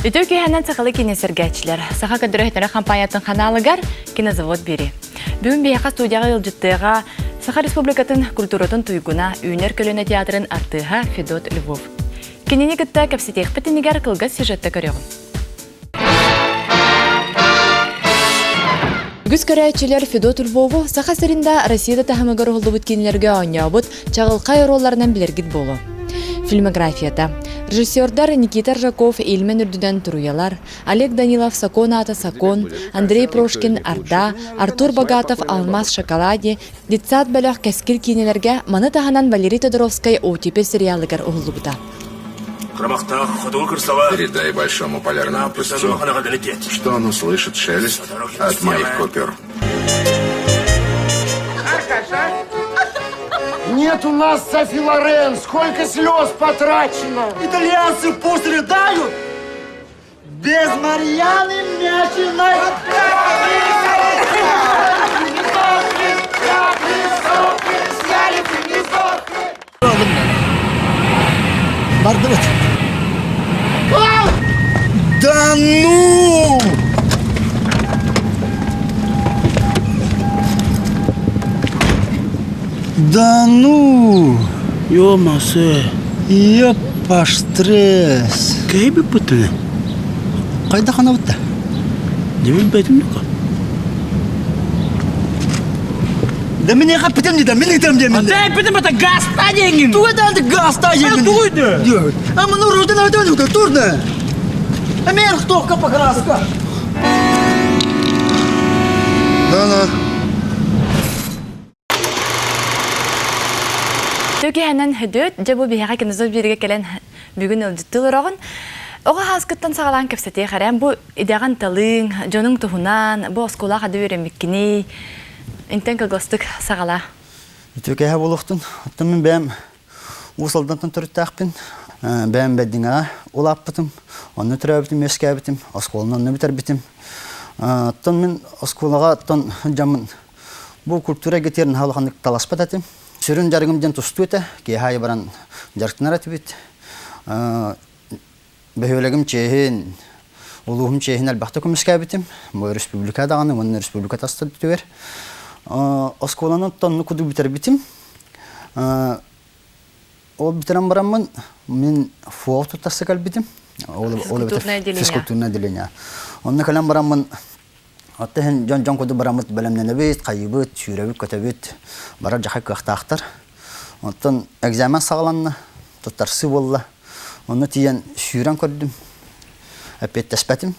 Үтүө киэһэнэн сахалыы киинэ сэргээччилэр. Саха көрдөрөһүтэрэ хампаанньатын ханаалыгар кинозавод биэри. Бүгүн биһиэхэ студияҕа ыалдьыттыаҕа Саха Республикатын культуратын туйгуна, үүнэр көлүөнэ театрын артыыһа Федот Львов. Кинини кытта кэпсэтиэхпит иннигэр кылгас сюжетта көрүөҕүм. Үгүс көрөөччүлэр Федот Львову Саха сирин да Россия да таһымыгар уһуллубут киинэлэргэ оонньообут чаҕылхай оруолларынан билэргит буолуо. Фильмографията. Режиссердар Никита Ржаков Ильмен үрдүнэн туруйалар, Олег Данилов Сокуон аата сокуон, Андрей Прошкин Арда, Артур Богатов Алмаз шоколаде, Детсад бөлөх Кэскил киинэлэргэ маны таһынан Валерий Тодоровскай Оттепель сериалыгар уһуллубута. Передай большому полярному песцу, что он услышит шелест от моих купюр. Нет у нас Софи Лорен, сколько слез потрачено! Итальянцы пусть рыдают, без Марьяны Мячиной! Бардыбыт. Да ну! Да ну! Ё-масе. Ёппа стресс. Кэйби пытыны. Хайда ханабытта? Не билбэтим нука. Да меня хаппытым не да, мен ытам диэмин. Да эппитим это гаста деньги. Туга да гаста деньги. Тугуйды. А мы ну рудана рудана турна. А мен хтовка покраска. Да-да. Түгэһэнэн хөдөт, дьэ бу биһиэхэ кинозов бииргэ кэлэн бүгүн ыалдьыттыы олороҕун. Оҕо хааскыттан саҕалаан кэпсэтиэх эрэм бу идэҕин талыыҥ, дьонуҥ туһунан, бу оскуола хады үөрэммиккиний, интэн кылгастык саҕалаа. Үтүө киэһэ буолуохтун. Оттон мин бэйэм Уус Алдантан төрүттээхпин. Бэйэм Бэрдиҥэҕэ улааппытым, онно төрөөбүтүм, үөскээбитим, оскуоланы онно бүтэрбитим. Оттон мин оскуолаҕа оттон дьаммын Бу культура эйгэтигэр наһаа улаханнык таласпат этим. Сүрүн дьарыгым диэн тустуу этэ. Киэһэ аайы баран дьарыктанар этибит. Бөһүөлэгим чиэһин, улууһум чиэһин элбэхтэ көмүскээбитим. Бу республика даҕаны уонна республика тас төрдүгэр. Оскуоланы оннук курдук бүтэрбитим. Ол бүтэрэн бараммын мин ФО туттарса кэлбитим. Физкультурное отделение. Онно кэлэн бараммын Оттон иһин дьон-дьон курдук бараммыт бэлэмнэнэбит, хайыыбыт, сүүрэбит-көтөбүт, барар дьахай кыахтаахтар. Оттон экзамен саҕаланна, туттарсыы буолла. Онно тиийэн сүүрэн көрдүм, эппиэттэспэтим.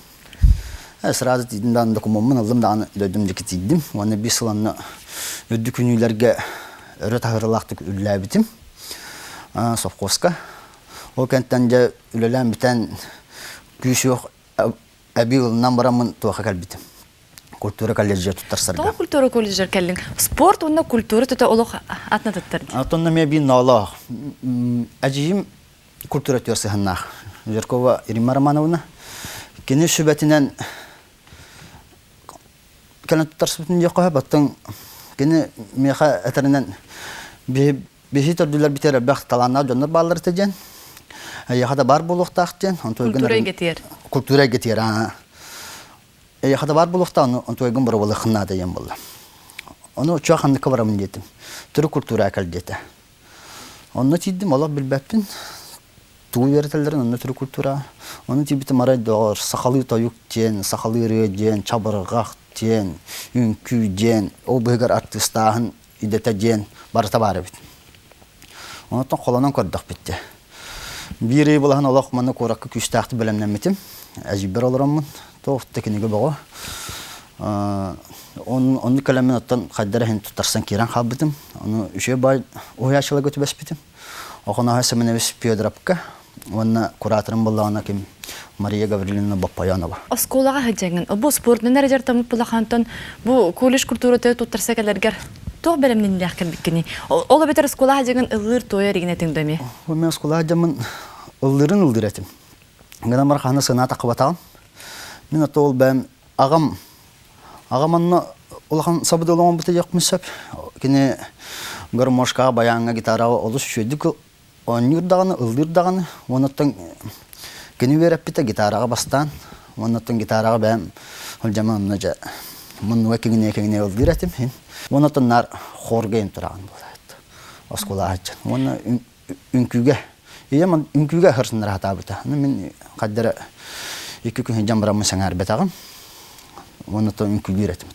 Сразу тиийдим даҕаны докумуоммун ыллым даҕаны дойдум диэки тиийдим. Уонна биир сыл онно үрдүк күнүүлэргэ өрө таһырылаахтык үлэлээбитим совхозка. Ол кэнтэн дьэ үлэлээн бүтэн күүс-уох Эбии ылынан бараммын туоха кэлбитим. Культура колледжа туттарсарга. Тоҕо культура колледжар кэллиҥ? Спорт уонна культура тута олох атына туттар дии. Оттон эмиэ биир ноолоох. Эдьиийим культура өттүгэр сыһыннаах. Жиркова Римма Романовна. Кини сүбэтинэн кэлэн туттарсыбытын диэххэ сөп. Оттон кини миэхэ этэринэн биһи төрдүлэрбитигэр элбэх талааннаах дьоннор бааллар этэ диэн. Эйиэхэ да баар буолуохтаах диэн. Культура эйгэтигэр. Культура эйгэтигэр. Эйиэхэ да баар буолуохтаах, онтуойгун боруобалыаххын наада диэн буолла. Ону чуо ханныкка барабын диэтим. Төрүт культура кэл диэтэ. Онно тиийдим, олох билбэппин. Тугу үөрэтэллэрин онно төрүт культура. Ону тиийбитим арай доҕор, сахалыы тойук диэн, сахалыы ырыа диэн, чабырҕах диэн, үҥкүү диэн, ол быһыгар артыыстааһын идэтэ диэн барыта баар эбит. Онтон холонон көрдөхпүт дии. Биир ый былаһын олох манна куоракка күүстээхтик бэлэмнэммитим. Эдьиийбэр олороммун, туох да кинигэ бөҕө. Оннук кэлэммин оттон хайдара иһин туттарсан киирэн хаалбытым. Ону үчүгэй баай уһуйааччыларга түбэспитим. Охоноһой Семенович Федоровка уонна кураторым буоллаҕына ким Мария Гаврильевна Боппоянова. Оскуолаҕа сылдьаҥҥын, бу спордунан эрэ дьарыктаммыт булахантан бу колледж культурата туттарса кэлэргэр туох бэлэмнэнилээх кэлбиккиний? Ол эбэтэр оскуолаҕа сылдьаҥҥын ыллыыр туойар игин этиҥ да эмиэ? Мен оскуолаҕа сылдьаммын ыллыырын ыллыыр этим. Гынан баран хаһан да сыана таххыбатаҕым. Мин ото ол бэйэм аҕам аҕам онно улахан сабыдыал оҥорбута диэхпин сөп. Кини гармошкаҕа, баяҥҥа, гитараҕа олус үчүгэйдик оонньуур даҕаны, ыллыыр даҕаны. Уонна оттон Кини үөрэппитэ гитараҕа бастаан, уонна оттон гитараҕа бэйэм сылдьаммын онно дьэ муннуга киҥинэйэ-киҥинэйэ ыллыыр этим иһин. Уонна оттон наар хорга иһин тураҕын буолаат. Оскуолаҕа сылдьан. Уонна үҥкүүгэ. Ийэм үҥкүүгэ аһарсыннара сатаабыта. Аны мин хайдара икки күн сылдьан бараммын сэҥээрбэтэҕим. Уонна оттон үҥкүүлүүр этим.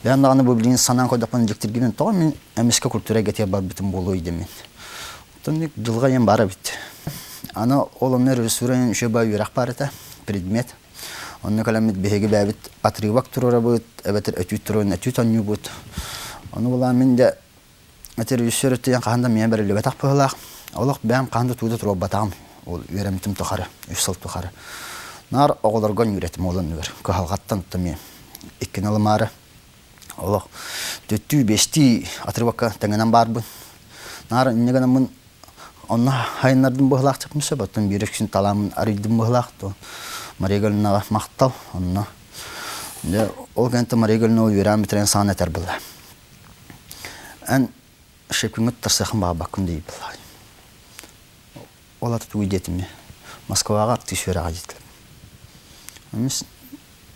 Бэйэм даҕаны бу билигин санаан көрдөхпүнэ дьиктиргибин тоҕо мин эмискэ культура эйгэтигэр барбытым буолуой дэммин. Оттон дьылҕа ийэм баар эбит. Аны ол онно режиссура үчүгэй баа үөрэх баар этэ, предмет. Онно кэлэммит биһиги бэйэбит отрывок туруорабыт, эбэтэр өтүү туруоран өтүү тонньуубут. Ону булаан мин дьэ ити режиссер өттүнэн хаһан да миэхэ бэриллибэтэх быһыылаах. Олох бэйэм хаһан да тугу да туруорбатаҕым. Ол үөрэммитим тухары, үс сыл тухары. Наар оҕолорго үөрэтим ол оннугар. Кыһалҕаттан эмиэ иккини ылымаары. Олох төттүү бэстии отрывокка тэҥинэн баарбын. Наар инньэ гынаммын онно хайыннардым быһылаах чапмын сөп, оттон биир үксүн талааммын арыйдым быһылаах то Мария Галинаҕа махтал онно. Дьэ ол кэнниттэн Мария Галина үөрээн бүтэрэн саҕана этэр буолла. Эн Шепкиҥҥэ туттарсыаххын баҕарбаккын дии буолла. Ол ата тугуй диэтим Москваҕа артыыс үөрэҕэ диэтилэр.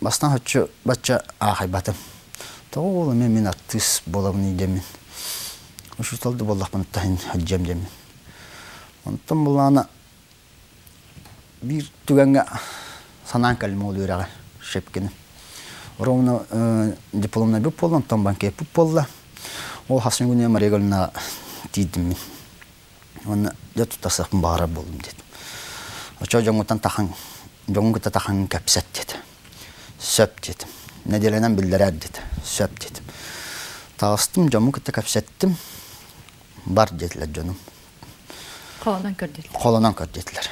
Бастаан оччо бачча аахайбатым. Тоҕо уол эмиэ мин артыыс буолабыный диэммин. Учуутал да буоллахпына таһын сылдьыам диэммин. Онтон булаана биир түгэҥҥэ санаан кэллим ол үөрэҕи Шепкини. Ровно дипломнайбыт буолла, онтон банкетпыт буолла. Ол хас күнү Мария Галина тиийдим мин. Уонна дьэ туттарсыахпын баҕарар буоллум диэтим. Оччо дьоҥҥуттан тахан, дьоҥҥун кытта тахан кэпсэт диэтэ. Сөп диэтим. Нэдиэлэнэн биллэрээр диэтэ. Сөп диэтим. Таҕыстым, дьоммун кытта кэпсэттим. Бар диэтилэр дьонум. Холонон көрдүлэр. Холонон көрдүлэр.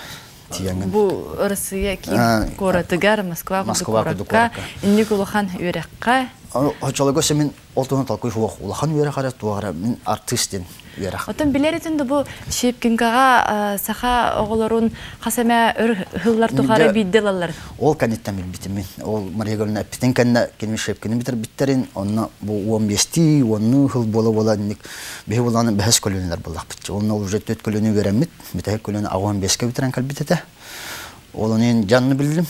Тиийэҥҥин. Бу Россия киин куоратыгар, Москва курдук куоракка, инник улахан үөрэххэ. Оччолорго мин Ол туһунан толкуй суох. Улахан үөрэх эрэ туох эрэ мин артыыс диэн үөрэх. Оттон билэр этин да бу Щепкинкаҕа саха оҕолорун хас эмэ өр сыллар тухары биирдэ ылаллар. Ол кэнниттэн билбитим мин. Ол Мария Галина эппитин кэннэ кини Щепкини бүтэрбиттэрин, онно бу 15-тии, уоннуу сыл буола-буола инник биһи булааны бэһис көлүөнэлэр буоллахпыт. Онно уже төрт көлүөнэ үөрэммит, бүтэһик көлүөнэ 85-кэ бүтэрэн кэлбит этэ. Ол онон дьанны биллим.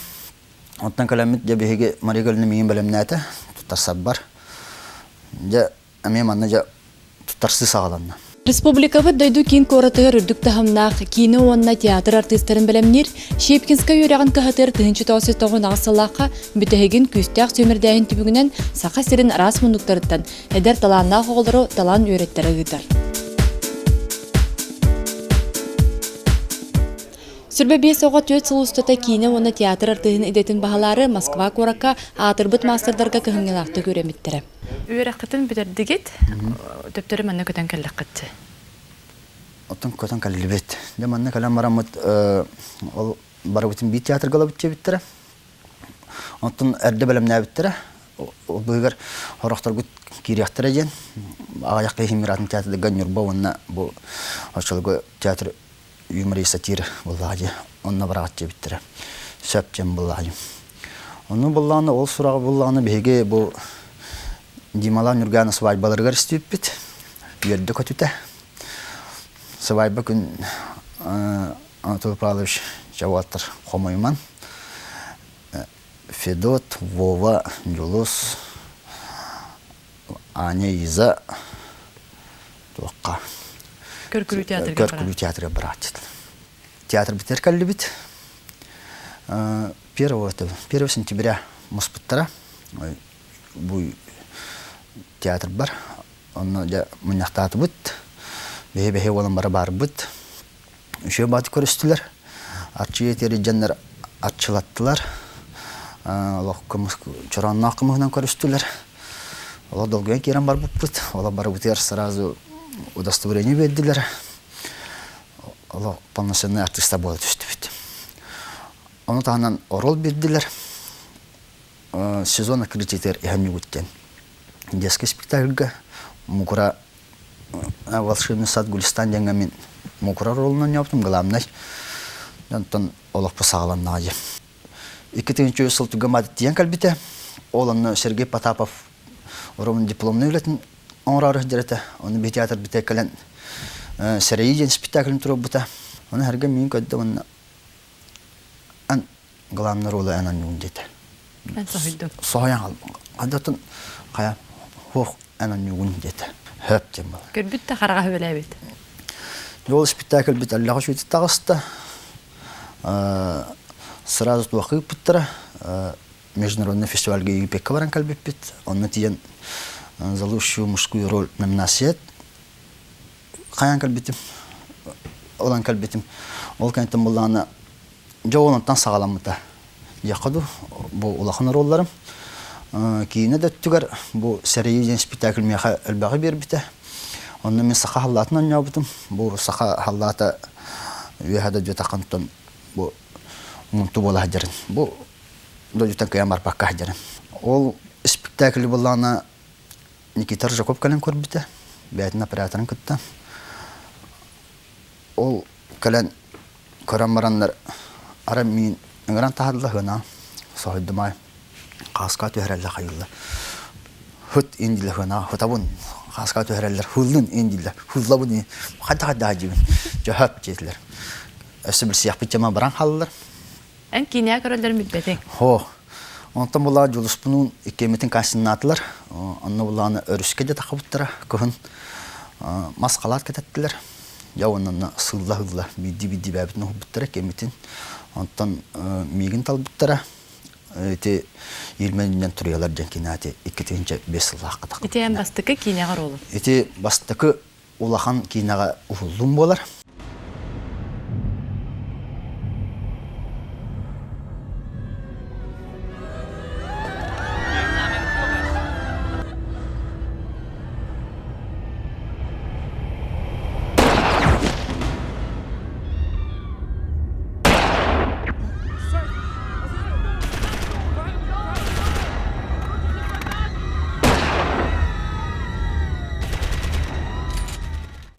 Оттон кэлэммит дьэ биһиги Мария Галина миигин бэлэмнээтэ, туттарсарбар. Дьэ эмиэ манна дьэ туттарсыы саҕаланна. Республикабыт дойду киин куоратыгар үрдүк таһымнаах киинэ уонна театр артыыстарын бэлэмниир Щепкинскай үөрэҕин кыһатыгар 1998 сыллаахха бүтэһигин күүстээх сүүмэрдээһин түмүгүнэн Саха сирин араас муннуктарыттан эдэр талааннаах оҕолору талаан үөрэттэрэ ыытар. Сүрбэ биэс оҕо түөрт сыл устата киинэ уонна театр артыыһын идэтин баһылаары Москва куоракка аатырбыт маастардарга кыһамньылаахтык үөрэммиттэрэ. Үөрэххитин бүтэрдигит, төптөрү манна көтөн кэллэххит. Оттон көтөн кэллибит. Дьэ манна кэлэн бараммыт ол барыбытын биир театрга ылабыт диэбиттэрэ. Оттон эрдэ бэлэмнээбиттэрэ. Ол быыһыгар сорохторгут киириэхтэрэ диэн аҕыйах киһи Миратын театрга Ньурба уонна бу оччолорго театр юмор и сатира буоллаҕа дии онно бараҕыт диэбиттэрэ сөп диэн буоллаҕа дии ону буоллаҕына ол сураҕы буоллаҕына биһиги бу Дималаах Ньургаана свадьбаларыгар истибиппит үөрдэ көтүтэ свадьба күн Анатолий Павлович Чаваттар хомойуман Федот Вова Дьулус Аня Иза туохха Көркүлүү театрга Көркүлүү театрга барааччыт. Театр бүтэр кэллибит. Первого, первого сентября муспуттара. Бу театр бар. Онно дьэ мунньахтаатыбыт. Бэһи-бэһи буолан бары барбыт. Үчүгэй бааты көрүстүлэр. Арчы этери дьоннор арчылаттылар. Олох чороонноох кымыһынан көрүстүлэр. Олох долгуйан киирэн барбыппыт. Олох барыбытыгар сразу удостоверение биэрдилэр. Олох полноценный артиста буола түстүбүт. Ону таһынан орол биэрдилэр. Сезон открытиетыгар иһэн ньугуттен. Детский спектакльга Мукура волшебный сад Гулистан диэҥҥэ мин Мукура ролунан оонньообутум главный. Онтон олохпут саҕаланнаҕа дии. 2003 сыл түгэн тиийэн кэлбитэ. Ол онно Сергей Потапов Роман дипломнай үлэтин оҥороору сылдьар этэ. Ону биһи театр бүтэ кэлэн Сэрэйии диэн спектаклын туруорбута. Ону эргэ миин көрдө уонна ан главный ролу эн оонньуугун диэтэ. Эн соһуйдуҥ. Соһуйан хаалбын. Хадатын хайа хуох эн оонньуугун диэтэ. Хөп диэн буолар. Көрбүт да хараҕа хөбөлөөбүт. Ол спектакльбит аллаҕа үчүгэй таҕыста. Сразу туох ыыппыттара. Международный фестивальга Египекка баран кэлбиппит. Онно тиийэн за лучшую мужскую роль номинация хайаан кэлбитим. Ылан кэлбитим. Ол кэнниттэн буллаҕына дьэ ол онтон саҕаламмыта. Диэххэ дуу, бу улахан оруолларым. Киинэ да өттүгэр бу Сэрэйии диэн спектакль миэхэ элбэҕи биэрбитэ. Онно мин саха халлаатын оонньообутум. Бу саха халлаата үөһэ дойдутаххантан бу мунту буола сылдьарын. Бу дойдуттан кыайан барбакка сылдьарын. Ол спектакль буоллаҕына Никита Рыжаков кэлэн көрбүтэ, бэйэтин операторын кытта. Ол кэлэн көрөн бараннар, ара миин ыҥыран таһаарла хына, соһуйдум аай, хааска түһэрэллэр хайыыллар. Хыт индилэр хына, хытабын, хааска түһэрэллэр, хыллын индилэр, хыллабын, хайда-хайда дьибин, дьөһөп диэтилэр. Өссө билсиэхпит дьама баран хааллылар. Эн киинэҕэ көрөллөрүн билбэтиҥ. Һоо. Онтон булаа Дьулуспунуун иккиэммитин кастиннаатылар. Онно булааны өрүскэ да тахабыттара кыһын мас халаат кэтэттилэр. Дьэ уонна сылла-сылла биирдии-биирдии бэйэбитин уһулбуттара иккиэммитин. Онтон миигин талбыттара. Ити Ильменинэн туруйалар диэн кинээти 2005 сыллаахха тахабыт. Ити эн бастакы киинэҕэ оруолун? Ити бастакы улахан киинэҕэ уһуллум буолар.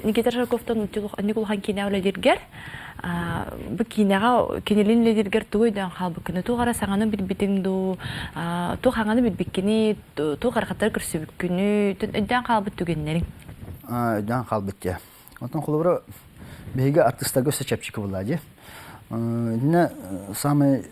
Никита Жирковтан Анник улахан киинэ үлэлииргэр бу киинэҕэ кинилин үлэлииргэр тугу өйдөөн хаалбыккыны туох эрэ саҥаны билбитиҥ дуу туох хаҥаны билбиккини туох ыарахаттары көрсүбүккүнүй өйдөөн хаалбыт түгэннэриҥ өйдөөн хаалбыт дии Оттон холобура биһиги артыыстарга өссө чэпчэки буоллаа дии. Итиннэ саамай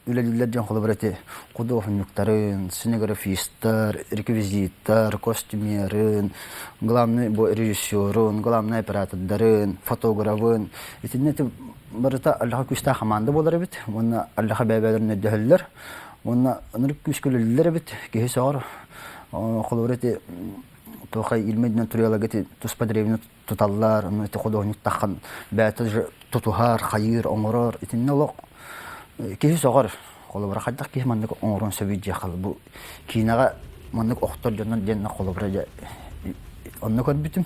үлэлииллэр дьон холобура ити худуоһунньуктарын, сценографистар, реквизиттар, костюмерын, главный бу режиссерун, главный оператордарын, фотографын. Итиннэ ити барыта аллаха күүстээх хамаанда буолар эбит. Уонна аллаха бэйэ-бэйэлэрин өйдөһөллөр. Уонна ынырык күүскэ үлэлииллэр эбит. Киһи сөҕөр. Холобура ити туохай илмэ туруйаларга ити туспа древню туталлар, ону ити худуоһунньук таххан бэйэтэ уже тутуһар, хайыыр, оҥорор. Итиннэ олох киһи сөҕөр. Холобура хайдах киһи маннык оҥоруон сөбүй диэххэ бу киинэҕэ маннык охтор дьоннор диэн холобура дьэ онно көрбүтүм.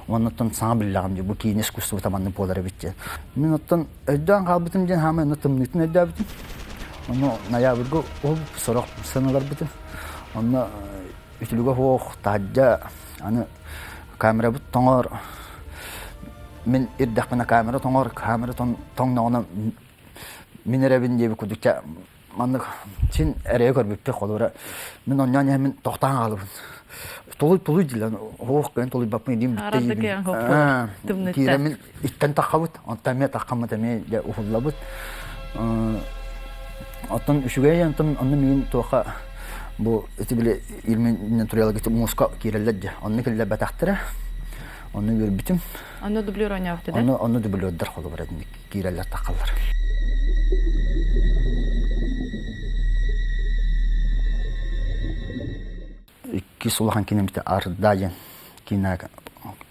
Оннуттан саҥа биллэҕим дии бу киинэ искусствота маннык буолар эбит диэн. Мин оттон өйдөөн хаалбытым диэн хаамай онно тымныытын өйдөөбүтүм. Ону ноябрьга ол сорох сыаналарбытым. Онно үтүлүгэ суох таһырдьа аны камерабыт тоҥор мин ирдэхпинэ камера тоҥор камера тоҥноҕуна мин эрэбин диэбит курдук чэ маннык син эрэйэ көрбүппүт холобура мин онньоон иһэммин тохтоон хаалабын тулуй тулуй дииллэр оһох кыайан тулуйбаппын илиим бүттэ киирэммин иттэн таххабыт онтон эмиэ таххаммыт эмиэ дьэ уһуллабыт оттон үчүгэй онтон онно миигин туохха бу ити били илмин туруйаларга мууска киирэллэр дьэ онно киллэрбэтэхтэрэ онно үөрбүтүм онно дублер оонньообут да онно онно дублердар холобура киирэллэр таххаллар иккис улахан кинемите Арда диэн киинэ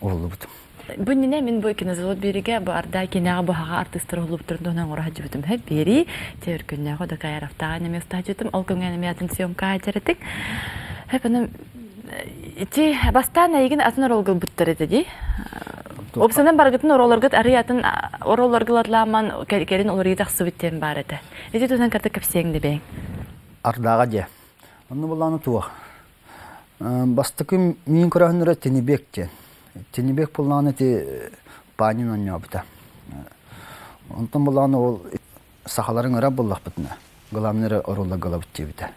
уһуллубут. Бу иннинэ мин бу кинозавод биэригэ бу Арда кинэҕэ быһаҕа артыыстар уһуллубуттарын туһунан оҥоро сылдьыбытым. Хэп биэрии те өркөннөөх Дакаяровтааҕы эмиэ устааччытым. Ол кэмҥэ эмиэ атын съемка сылдьар Хэп аны ити бастаан эйигин атын оруолга ылбыттар этэ дии. Опсанан баргытын оруолларгыт арый атын оруолларга ылатылааман кэлин уларыйыы тахсыбыт диэн баар этэ. Ити туһунан кытта кэпсиэҥ дебэҥ. Ардааҕа дьэ. Онно буллааны туох. Бастакы миин көрөһүннэрэ Тинибек диэн. Тинибек буллааны ити Панин оонньообута. Онтон буллааны ол сахаларын ыра буллахпытына, главный эрэ оруолла галабыт диэбитэ.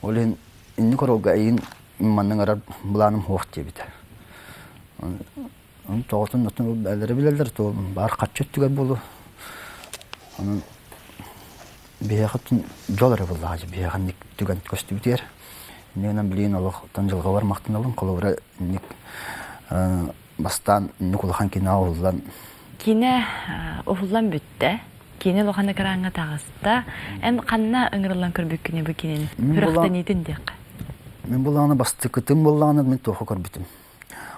Ол иһин инник оруолга эйин маннык ырар былааным суох диэбитэ. Ону тоҕотун оттон бээлэрэ билэллэр, то баар хаччы өттүгэр буолуо. Онон. Биһиэхэ дьол эрэ буоллаҕа дии, биһиэхэ инник түгэн көстүбүтүгэр. Инньэ гынан билигин олох оттон дьылҕабар махтанабын. Холобура, инник бастаан инник улахан киинэҕэ уһуллан Киинэ уһуллан бүттэ. Киинэ улахан экраҥҥа таҕыста. Эн ханна ыҥырыллан көрбүккүнүй бу киинэни? Сүрэхтэниитин диэххэ. Мин буллаҕына бастакытын буоллаҕына мин туохха көрбүтүм.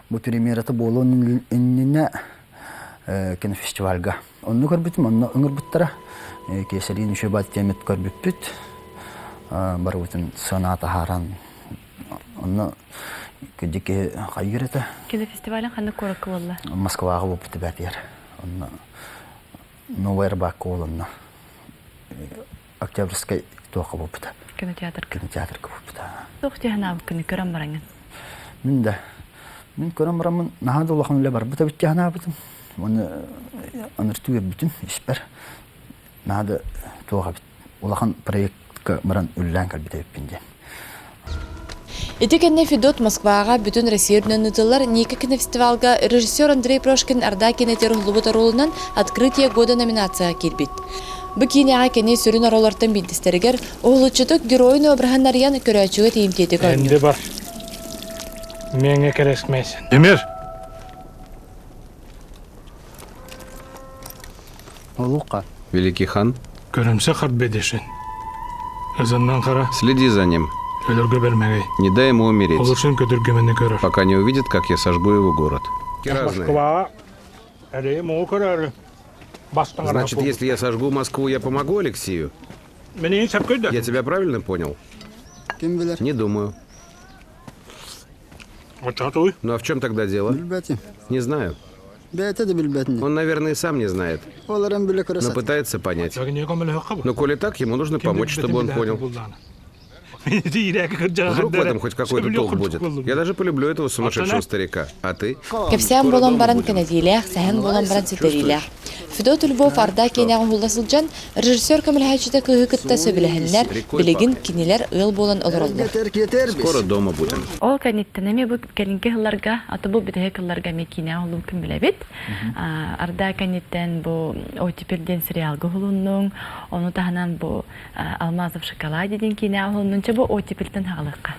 Бу премьерата буолуон иннинэ кинофестивальга. Онно көрбүтүм, онно ыҥырбыттара. Киэсэлиин үчүгэй баат диэммит көрбүппүт. Барыбытын сыана таһааран онно кырдьык хайыыр этэ. Кинофестивалын ханнык куоракка буолла? Москваҕа буолбут эбээтигэр. Онно Новая Арбакка буоланна. Октябрьскай туохха буолбута. Кинотеатрга. Кинотеатрга буолбута. Туох дии санаабыккыный көрөн бараҥҥын? Мин да. Мин көрөн бараммын наһаа да улахан үлэ барбыт эбит дии санаабытым. Уонна аныртыы үөрбүтүм испэр. Наһаа да туох эбит улахан проектка баран үлэлээн кэлбит эбиппин диэн. Ити кэннэ Федот Москваҕа бүтүн Россия үрдүнэн ыытыллар Ника кинофестивалга режиссер Андрей Прошкин Орда киинэтигэр уһуллубут оруолунан «Открытие года» номинацияҕа киирбит. Бу киинэҕэ кини сүрүн оруоллартан биирдэстэригэр уһулуччутук геройун обраһын арыйан көрөөччүгэ тиийимтиэтик оонньуур. Энди бар. Миэҥэ кэрэсмэйсин. Демир! Улука. Великий хан. Көрүмсэ харбедешин. Ызыннан хара. Следи за ним. Өлөргө бермегей. Не дай ему умереть. Олушун көтүргөмөнү көрөр. Пока не увидит, как я сожгу его город. Москва. Значит, если я сожгу Москву, я помогу Алексею? Я тебя правильно понял? Не думаю. Ну а в чем тогда дело? Не знаю. Он, наверное, и сам не знает, но пытается понять. Но коли так, ему нужно помочь, чтобы он понял. Вдруг в этом хоть какой-то толк будет. Я даже полюблю этого сумасшедшего старика. А ты? Кэпсээн буолан баран кэнэтиилээх, сэһэн буолан баран ситэриилээх. Федот Львов Арда киинэҕэ уһулла сылдьан, режиссер көмөлөһөөччүтэ кыыһы кытта сөбүлэһэннэр, билигин кинилэр ыал буолан олороллор. Скоро дома будем. Ол кэнниттэн эмиэ бу кэлиҥки сылларга, аты бу бүтэһик сылларга эмиэ киинэҕэ уһуллубуккун билэбит. Арда кэнниттэн бу «Оттепель» диэн сериалга уһулуннуҥ, ону таһынан бу «Алмазов в шоколаде» диэн киинэҕэ уһулуннуҥ. Чэ бу «Оттепельтэн» хаалыахха.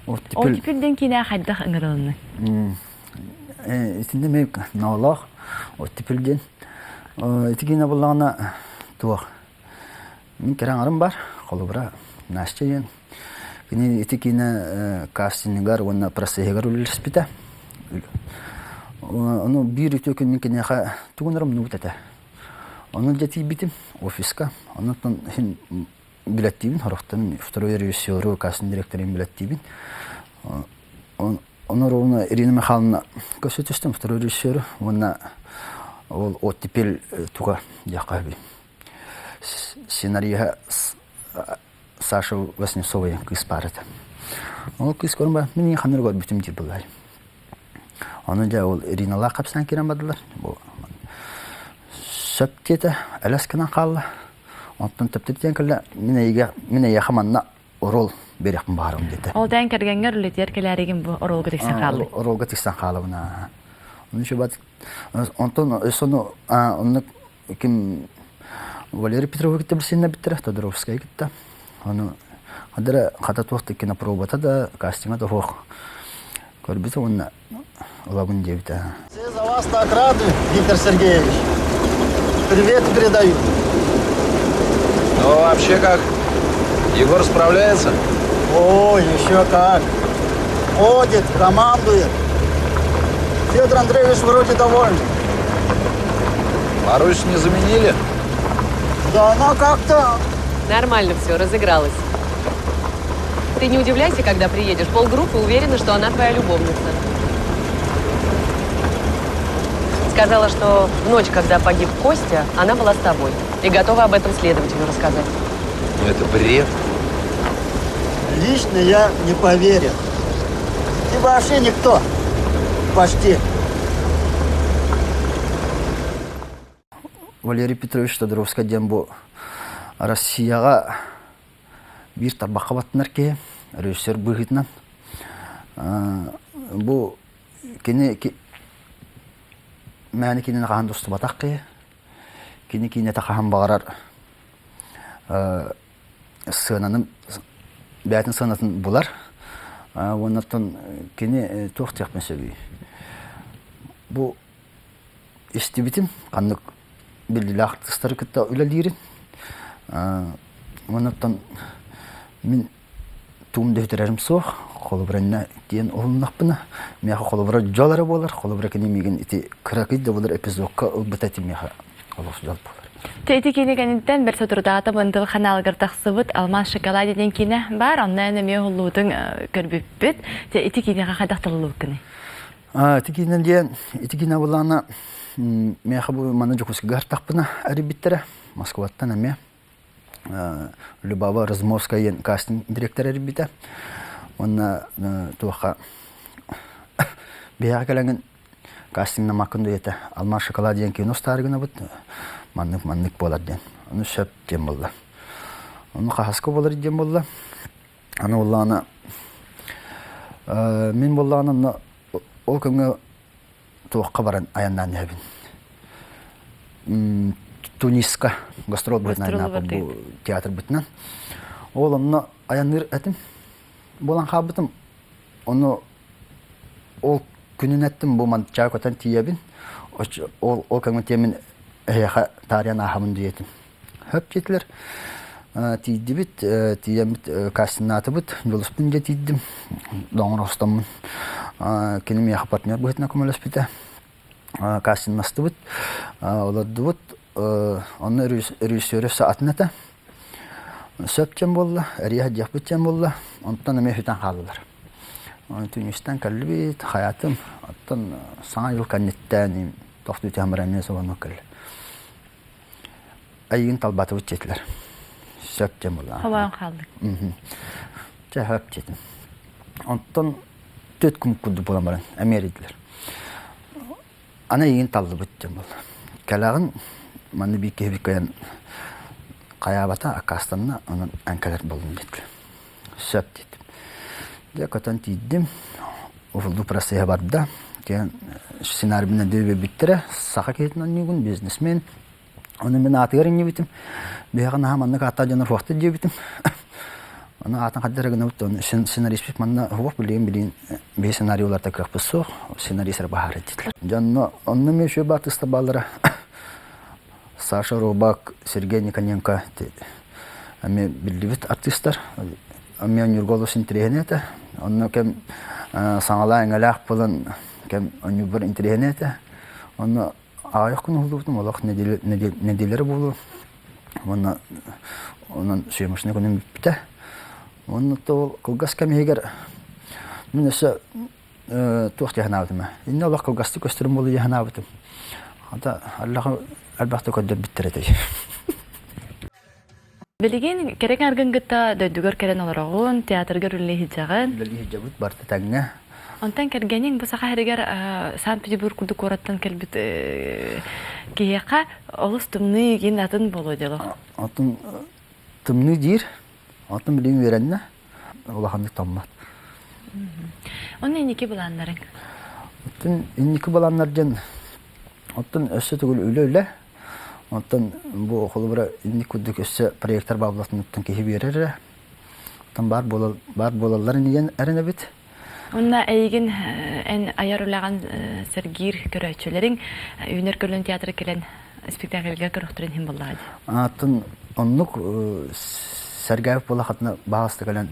«Оттепель» диэн киинэҕэ хайдах ыҥырылынныҥ? Итиннэ эмиэ ноолоох «Оттепель» диэн. Ити киинэ буоллаҕына туох мин кэрэ аҥарым бар, холобура Настя диэн. Кини ити киинэ кастингыгар уонна процеһыгар үлэлэспитэ. Ону биир үтүө күн мин киниэхэ тугун эрэ умнубут этэ. Ону дьэ тиийбитим офиска. Онтон син билэттиибин, сорохтон второй режиссеру, кастинг директорын билэттиибин. Ону ровно Ирина Михайловна көрсө түстүм, второй режиссеру уонна ол оттепель туга диэххэ сценариһа Саша Васнецова кыыс баар этэ. Ол кыыс көрөн баран мин ханна көрбүтүм диир буоллар. Ону дьэ ол Ириналаах хапсан киирэн бардылар. Бу сөп диэтэ, элэс гынан хаалла. Онтон төптө диэн кэллэ, мин эйигэ мин эйиэхэ манна оруол биэриэхпин баҕарабын диэтэ. Ол дээн кэргэҥҥэр үлэтигэр кэлээригин бу оруолга тиксэн хааллый. Оруолга тиксэн хаалабын. Ону шубат онтон өссө оннук ким Валерий Петровы кытта билсиннэрбиттэрэ, Тодоровскайы кытта. Ону хадара хата туох да кинопробата да, кастинга да суох көрбүтэ уонна ылабын диэбитэ. Все за вас так рады, Виктор Сергеевич. Привет передаю. Ну, вообще как? Егор справляется? О, еще как. Ходит, командует. Федор Андреевич вроде доволен. Марусь не заменили? Да она как-то... Нормально все, разыгралась. Ты не удивляйся, когда приедешь. Полгруппы уверена, что она твоя любовница. Сказала, что в ночь, когда погиб Костя, она была с тобой. И готова об этом следователю рассказать. Ну это бред. Лично я не поверил. Ты вообще никто. Почти. Валерий Петрович Тодоровскай диэн бу Россияҕа биир тарбахха баттанар киһи, режиссер быһыытынан. Бу кини мээнэ кинини хаһан да устубатах киһи. Кини киинэтэ хаһан баҕарар. сыананы бэйэтин сыанатын булар. Уоннаттан кини туох диэхпин сөбүй? Бу истибитим ханнык биллиилээх артыыстары кытта үлэлиирин. Уоннаттан мин туум дөһүтэрэрим суох. Холобура иннэ диэн уһуннахпына, миэхэ холобура дьол эрэ буолар. Холобура кини миигин ити кыракый да буолар эпизодка ылбыта ити миэхэ олус дьол буолар. Тэ ити киинэ кэнниттэн бэрт соторутааҕыта Бандыл ханаалыгар тахсыбыт «Алмаз шоколаде» диэн киинэ баар. Онно эн эмиэ уһуллубутуҥ көрбүппүт. Тэ ити киинэҕэ хайдах талыллыбыккыный? Ити киинэ диэн, ити киинэ булаана миэхэ бу маны Дьокуускайга артахпына эрийбиттэрэ. Москваттан эмиэ. Любава Разумовская диэн кастинг директор эрийбитэ. Уонна туохха биһиэхэ кэлэҥин кастингнамаккын дуйата алмаз шоколад диэн кино устаары гынабыт маннык маннык буолар диэн. Ону сөп диэн буолла. Ону хаһаска буолар диэн буолла. Аны буоллаҕына мин буоллаҕына онно ол кэмҥэ туохха баран айаннаан иһэбин. Туниска гастрол быһытынан бу театрбытынан. Ол онно айанныыр этим. Буолан хаалбытым. Ону ол күнүн эттим бу ман чаа көтөн тиийэбин. Ол ол кэмҥэ тиэмин эһиэхэ таарыйан ааһабын диэтим. Хөп диэтилэр. Тиийдибит, тиийэммит кастиннаатыбыт, Дьулуспун дьэ тиийдим, доҥор остоммун. Кини миэхэ партнер быһыытынан көмөлөспүтэ. Кастиннастыбыт, олордубут. Онно режиссер өссө атын этэ. Сөп диэн буолла, эрийэ сылдьыахпыт диэн буолла. Онтон эмиэ сүтэн хааллылар. Түүнүстэн кэллибит, хайаатым. Оттон Саҥа дьыл кэнниттэн тохтуу түһэн баран эмиэ солонук кэллэ. Айыын талбатыбыт диэтилэр. Сөп диэн буолла. Хобоон хааллык. Чэ, сөп диэтим. Онтон түөрт күн курдук буолан баран эмиэ эрийдилэр. Аны эйигин таллыбыт диэн буолла. Кэлэҕин манна биир киһи кыайан хайаабата, аккаастанна, онон эн кэлэр буоллум диэтилэр. Сөп диэтим. Дьэ көтөн тиийдим. Уһуллуу процеһа барда. Киэн сценарийбын дөйбөбүттэрэ. Саха киһитин онньуугун, бизнесмен. Ону мин аатыгар иҥнибитим. Биһиэхэ наһаа маннык ааттаах дьоннор суохтар диэбитим. Ону аатын хайдах эрэ гынабыт, ону сценариспит манна суох билигин билигин биһи сценарий уларыта кыахпыт суох, сценарист эрэ баһаара диэтилэр. Дьонно онно эмиэ үчүгэй баартыста бааллара. Саша Рубак, Сергей Никоненко эмиэ биллибит артыыстар. Эмиэ Ньурга олус интэриэһинэй этэ. Онно кэм саҥалаа-иҥэлээх буолан кэм онньуурбар интэриэһинэй этэ. Онно аҕыйах күн уһуллубутум, олох нэдиэлэ буолуо. Уонна онон съемочнай күнүм бүппүтэ. Уонна ол кылгас кэм иһигэр мин өссө туох дии санаабытым ээ. Инньэ олох кылгастык көстөрүм буолуо дии санаабытым. Хата аллаха элбэхтик көрдөрбүттэр этэй. Билигин кэрэ аргын кытта дойдугар кэлэн олороҕун, театргар үлэлии сылдьаҕын. Үлэлии сылдьабыт барыта тэҥҥэ. Онтон кэргэниҥ бу Саха сиригэр Санкт-Петербург курдук куораттан кэлбит киһиэхэ олус тымныы игин атын буолуо дьоло. Атын тымныы диир, атын билигин үөрэннэ. Улаханнык томмот. Онно инники былааннарыҥ? Оттон инники былааннар диэн оттон өссө төгүл үлэ-үлэ. Оттон бу холобура инник курдук өссө проектор баабылатыныттан киһи биэрэр эрэ. Оттон баар буолал баар буолаллар инигэн эрэнэбит. Онно эйигин эн айар үлэҕин сэргиир көрөөччүлэриҥ Үүнэр көлүөн театры кэлэн спектакльга көрөхтөрүн иһин буоллаҕа дии. Атын оннук сэргээбит буолахатына баҕаста кэлэн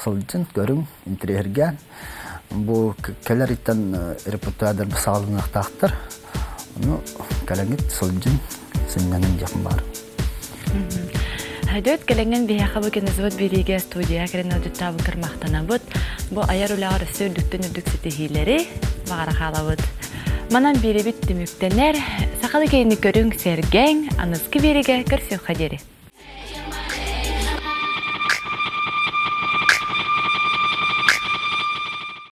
сылдьын, көрүҥ, интэриэһиргээн. Бу кэлэр иттэн репертуардар саҕаланыахтаахтар. Ону кэлэҥҥит сылдьын, сынньанын диэхпин баар. Хайдыт кэлэҥҥин биһиэхэ бу кинозавод биэриигэ студияҕа кэлэн ыалдьыттаабыккар махтанабыт. Бу айар үлэҕэр өссө үрдүктэн үрдүк ситиһиилэри баҕара хаалабыт. Манан биэрэбит түмүктэнэр. Сахалы киһини көрүҥ, сэргэҥ, аныскы биэриигэ көрсүөххэ диэри.